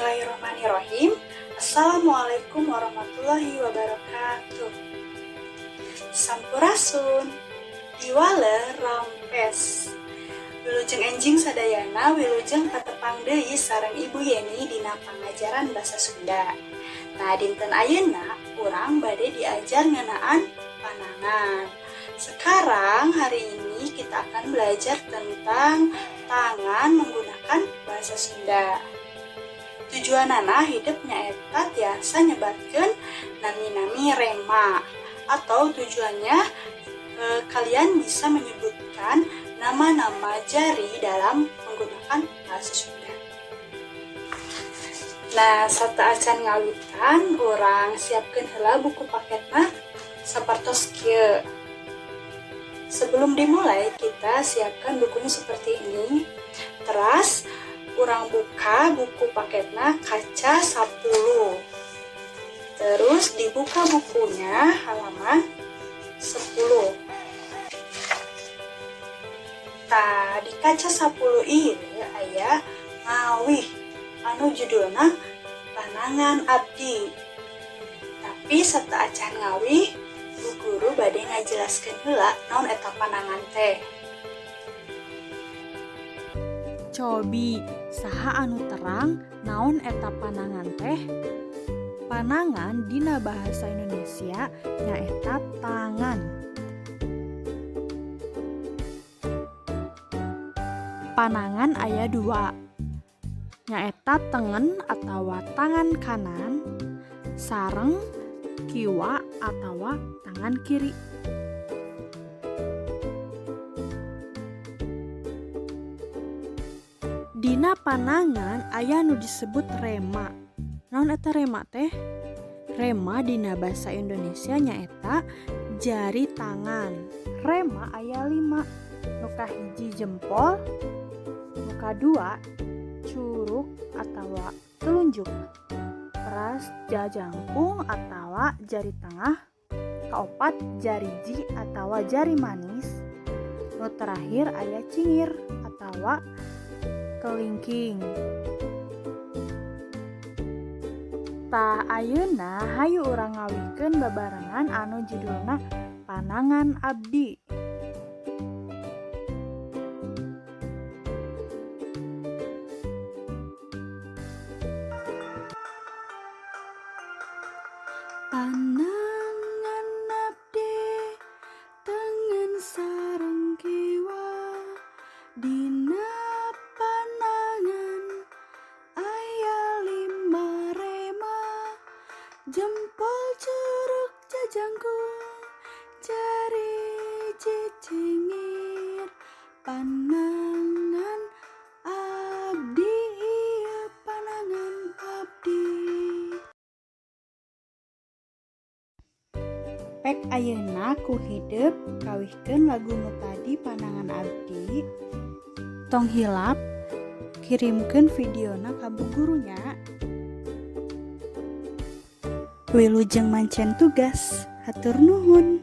Bismillahirrahmanirrahim. Assalamualaikum warahmatullahi wabarakatuh. Sampurasun. Diwaler rampes. Wilujeng enjing sadayana, wilujeng patepang deui sareng Ibu Yeni dina pangajaran bahasa Sunda. Nah, dinten ayeuna urang bade diajar ngeunaan panangan. Sekarang hari ini kita akan belajar tentang tangan menggunakan bahasa Sunda. Tujuanana hidep nyaeta tiasa nyebatkeun nami-nami rema atau tujuannya kalian bisa menyebutkan nama-nama jari dalam menggunakan bahasa Sunda. Nah, sateuacan ngawitan, urang siapkeun heula buku paketna sapertos kieu. Sebelum dimulai, kita siapkan bukunya seperti ini. Terus, urang buka buku paketna kaca 10. Terus dibuka bukunya halaman 10. Tah, di kaca 10 ieu aya ngawih anu judulna Panangan Abdi. Tapi sateuacan ngawih, Bu Guru bade ngajelaskeun heula naon eta panangan teh. Cobi, saha anu terang naon eta panangan teh? Panangan dina bahasa Indonesia nyaeta tangan. Panangan aya dua, nyaeta tengen atawa tangan kanan sareng kiwa atawa tangan kiri. Dina panangan aya nu disebut rema. Naon eta rema teh? Rema dina bahasa Indonesia nyaeta jari tangan. Rema aya 5. Nu kahiji jempol, nu kadua curuk atawa telunjuk, teras jajangkung atawa jari tengah, kaopat jariji atawa jari manis, nu terakhir aya cingir atawa kelingking. Tah, ayeuna hayu urang ngawihkeun babarengan anu judulna Panangan Abdi. Panangan abdi tengen sareng kiwa, dina panangan aya 5 rema, jempol, curuk, jajangkung, jariji, cingir. Panangan abdi ieu panangan abdi. Pek ayeuna ku hidep kawihkeun lagu nu tadi, Panangan Abdi. Tong hilap kirimkeun videona ka bu gurunya. Wilujeng mancen tugas, hatur nuhun.